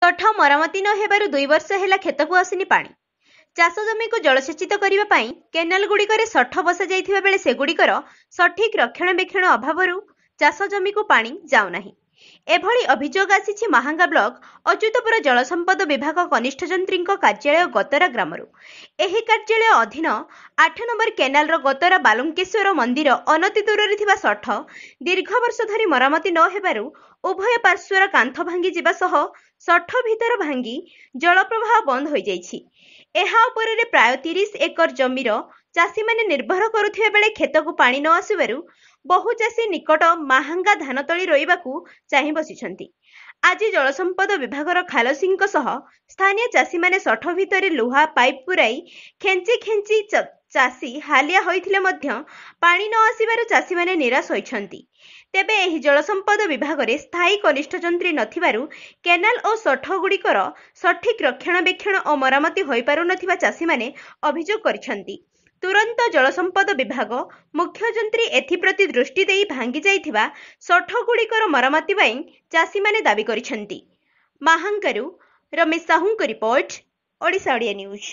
ଷଠ ମରାମତି ନ ହେବାରୁ 2 ବର୍ଷ ହେଲା କ୍ଷେତକୁ ଆସୁନି ପାଣି। ଚାଷ ଜମିକୁ ଜଳସେଚିତ କରିବା ପାଇଁ କେନାଲଗୁଡ଼ିକରେ ଷଠ ବସାଯାଇଥିବା ବେଳେ ସେଗୁଡ଼ିକର ସଠିକ୍ ରକ୍ଷଣାବେକ୍ଷଣ ଅଭାବରୁ ଚାଷ ଜମିକୁ ପାଣି ଯାଉନାହିଁ। ଏଭଳି ଅଭିଯୋଗ ଆସିଛି ମାହାଙ୍ଗା ବ୍ଲକ ଅଚ୍ୟୁତପୁର ଜଳସମ୍ପଦ ବିଭାଗ କନିଷ୍ଠ ଯନ୍ତ୍ରୀଙ୍କ କାର୍ଯ୍ୟାଳୟ ଗତରା ଗ୍ରାମରୁ। ଏହି କାର୍ଯ୍ୟାଳୟ ଅଧୀନ 8 ନମ୍ବର କେନାଲର ଗତରା ବାଲୁଙ୍କେଶ୍ୱର ମନ୍ଦିର ଅନତି ଦୂରରେ ଥିବା ଷଠ ଦୀର୍ଘ ବର୍ଷ ଧରି ମରାମତି ନ ହେବାରୁ ଉଭୟ ପାର୍ଶ୍ୱର କାନ୍ଥ ଭାଙ୍ଗିଯିବା ସହ ଷଠ ଭିତର ଭାଙ୍ଗି ଜଳପ୍ରବାହ ବନ୍ଦ ହୋଇଯାଇଛି। ଏହା ଉପରରେ ପ୍ରାୟ 30 ଏକର ଜମିର ଚାଷୀମାନେ ନିର୍ଭର କରୁଥିବା ବେଳେ କ୍ଷେତକୁ ପାଣି ନ ଆସିବାରୁ ବହୁ ଚାଷୀ ନିକଟ ମାହାଙ୍ଗା ଧାନ ତଳି ରୋଇବାକୁ ଚାହିଁ ବସିଛନ୍ତି। ଆଜି ଜଳସମ୍ପଦ ବିଭାଗର ଖାଲସିଙ୍କ ସହ ସ୍ଥାନୀୟ ଚାଷୀମାନେ ଷଠ ଭିତରେ ଲୁହା ପାଇପ୍ ପୁରାଇ ଖେଞ୍ଚି ଖେଞ୍ଚି ଚାଷୀ ହାଲିଆ ହୋଇଥିଲେ ମଧ୍ୟ ପାଣି ନ ଆସିବାରୁ ଚାଷୀମାନେ ନିରାଶ ହୋଇଛନ୍ତି। ତେବେ ଏହି ଜଳସମ୍ପଦ ବିଭାଗରେ ସ୍ଥାୟୀ କନିଷ୍ଠ ଯନ୍ତ୍ରୀ ନଥିବାରୁ କେନାଲ ଓ ଷଠଗୁଡ଼ିକର ସଠିକ୍ ରକ୍ଷଣାବେକ୍ଷଣ ଓ ମରାମତି ହୋଇପାରୁନଥିବା ଚାଷୀମାନେ ଅଭିଯୋଗ କରିଛନ୍ତି। ତୁରନ୍ତ ଜଳସମ୍ପଦ ବିଭାଗ ମୁଖ୍ୟଯନ୍ତ୍ରୀ ଏଥିପ୍ରତି ଦୃଷ୍ଟି ଦେଇ ଭାଙ୍ଗି ଯାଇଥିବା ଷଠଗୁଡ଼ିକର ମରାମତି ପାଇଁ ଚାଷୀମାନେ ଦାବି କରିଛନ୍ତି। ମାହାଙ୍ଗାରୁ ରମେଶ ସାହୁଙ୍କ ରିପୋର୍ଟ, ଓଡ଼ିଶା ଓଡ଼ିଆ ନ୍ୟୁଜ୍।